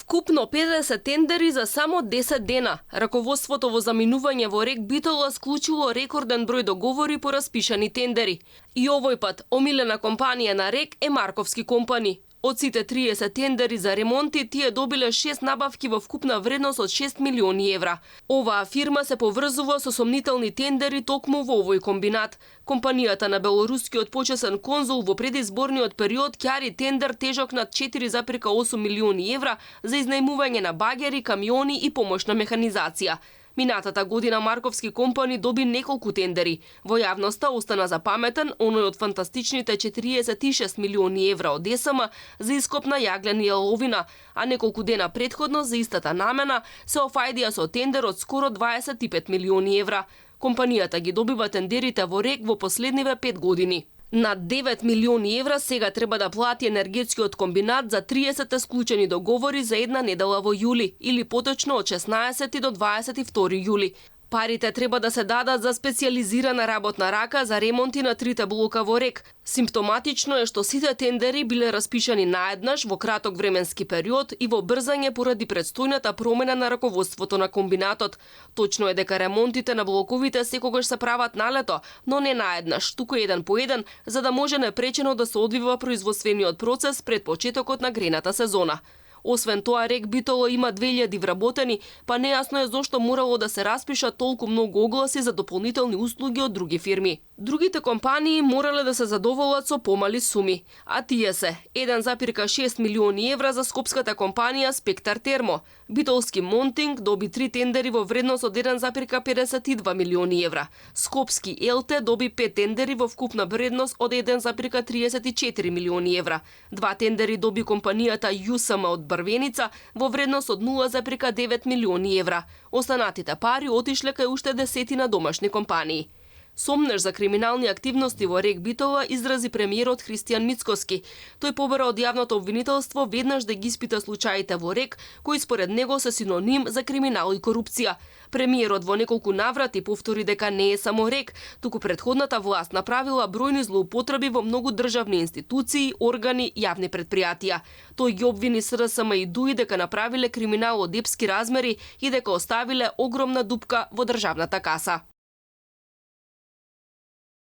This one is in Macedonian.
Вкупно 50 тендери за само 10 дена. Раководството во заминување во РЕК Битола склучило рекорден број договори по распишани тендери. И овој пат омилена компанија на РЕК е Марковски компани. Од сите 30 тендери за ремонти, тие добиле 6 набавки во вкупна вредност од 6 милиони евра. Оваа фирма се поврзува со сомнителни тендери токму во овој комбинат. Компанијата на белорускиот почесен конзул во предизборниот период ќари тендер тежок над 4,8 милиони евра за изнајмување на багери, камиони и помошна механизација. Минатата година Марковски компани доби неколку тендери. Во јавноста остана запаметен оној од фантастичните 46 милиони евра од ДСМ за ископ на јаглен и јаловина, а неколку дена претходно за истата намена се офајдија со тендер од скоро 25 милиони евра. Компанијата ги добива тендерите во РЕК во последниве 5 години. Над 9 милиони евра сега треба да плати енергетскиот комбинат за 30 склучени договори за една недела во јули, или поточно од 16 до 22 јули. Парите треба да се дадат за специјализирана работна рака за ремонти на 3 блока во РЕК. Симптоматично е што сите тендери биле распишани наеднаш во краток временски период и во брзање поради предстојната промена на раководството на комбинатот. Точно е дека ремонтите на блоковите секогаш се прават на лето, но не наеднаш, туку еден по еден, за да може непречено да се одвива производствениот процес пред почетокот на грената сезона. Освен тоа, РЕК Битола има 2000 вработени, па нејасно е зошто морало да се распишат толку многу огласи за дополнителни услуги од други фирми. Другите компании морале да се задоволат со помали суми, а тие се 1,6 милиони евра за скопската компанија Спектар Термо. Битолски Монтинг доби 3 тендери во вредност од 1,52 милиони евра. Скопски ЕЛТЕ доби 5 тендери во вкупна вредност од 1,34 милиони евра. 2 тендери доби компанијата ЮСМ од Брвеница во вредност од 0,9 милиони евра. Останатите пари отишле кај уште десетина домашни компании. Сомнеж за криминални активности во РЕК Битола изрази премиерот Христијан Мицкоски. Тој побара од јавното обвинителство веднаш да ги испита случаите во РЕК, кои според него се синоним за криминал и корупција. Премиерот во неколку наврати повтори дека не е само РЕК, туку претходната власт направила бројни злоупотреби во многу државни институции, органи, јавни претпријатија. Тој ги обвини СРСМ и ДУИ дека направиле криминал од епски размери и дека оставиле огромна дупка во државната каса.